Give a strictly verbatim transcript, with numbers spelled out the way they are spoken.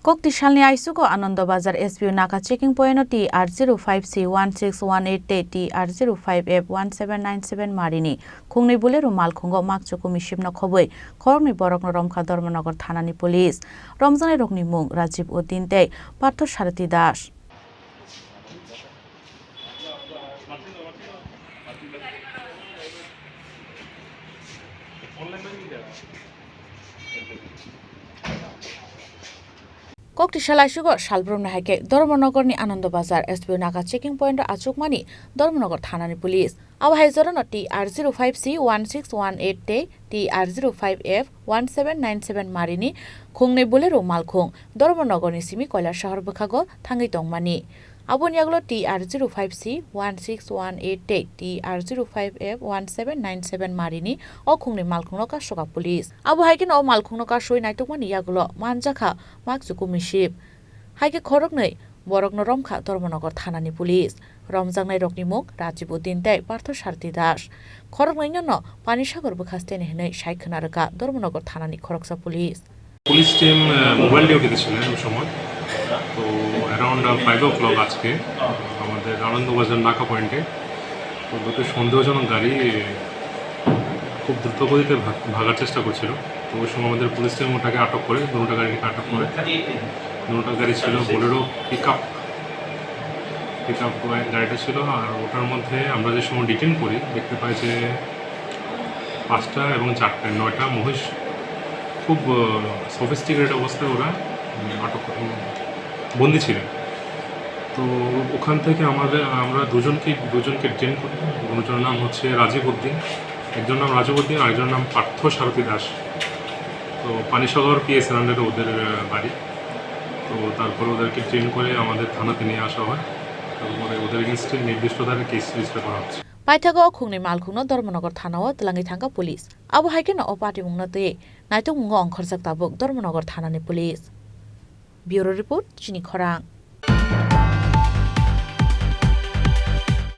Kokti salni aisugo Anando Bazar S P O naka checking point o T R zero five C one six one eight tei T R zero five F one seven nine seven marini khungnwi Bolero malkhungo makchuku misipno khobwi khoroknwi borokno romkha Dharmanagar thanani police. Romjaknairokni mung Rajib Uddin tei Partho Sarathi Das. Kokti salaisugo salbrumni hai khe Dharmanagarni Anando Bazar S P O naka checking point o achukmani Dharmanagar thanani police. Abo hai jorano T R zero five C one six one eight tei T R zero five F one seven nine seven marini khungnwi Bolero malkhung Dharmanagarni simi Koilasahar bwkhago thangwi tongmani. Aboni yagulo T R zero five C one six one eight tei T R zero five F one seven nine seven marini o khungnwi malkhungno kasukha police. Abo hai kheno o malkhungno kasui naitukmani yagulo manjakha makchuku misip. Hai khe khoroknwi borokno romkha Dharmanagar thanani police. Romjaknairokni mung Rajib Uddin tei Partho Sarathi Das. Khoroknwino no Panisagar bwkha steni hwnwi sai khwna rwkha Dharmanagar thanani khoroksa police. Police team, আহ, mobile ডিউটিতে ছিলেন ওই সময়। তো around, আহ, five o'clock আজকে আমাদের আনন্দবাজার নাকা পয়েন্টে তো দুটো সন্দেহজনক গাড়ি খুব দ্রুত গতিতে ভাগ-, ভাগার চেষ্টা করছিল। তো ওই সময় আমাদের পুলিশ টিম ওটাকে আটক করে, দুটো গাড়িকে আটক করে, দুটো গাড়ি ছিল Bolero pick up, pick up গাড়িটা ছিল। আর ওটার মধ্যে আমরা যে সময় ডিটেন করি, দেখতে পাই যে পাঁচটা এবং চারটে, নয়টা মহিষ খুব, আহ, সফিস্টিকেটেড অবস্থায় ওরা, উম, আটক, উম, বন্দি ছিলেন। তো ওখান থেকে আমাদের, আমরা দুজনকে, দুজনকে ডিটেন করি। দুজনের নাম হচ্ছে রাজীব উদ্দিন, একজন নাম রাজীব উদ্দিন, আরেকজন নাম পার্থ সারথী দাস। তো পানিসাগর পিএসএর আন্ডারে ওদের, আহ, বাড়ি। তো তারপরে ওদেরকে ডিটেন করে আমাদের থানাতে নিয়ে আসা হয়। তারপরে ওদের এগেইনস্টে নির্দিষ্ট ধারায় কেস রেজিস্টার করা হচ্ছে। Paithago o khungnwi malkhungno Dharmanagar thanao twlangwi thangkha police. Abo hai kheno o patimungno twi naitukmungo ongkhorjak tabuk Dharmanagar thanani police. Bureau report, Chini Khorang.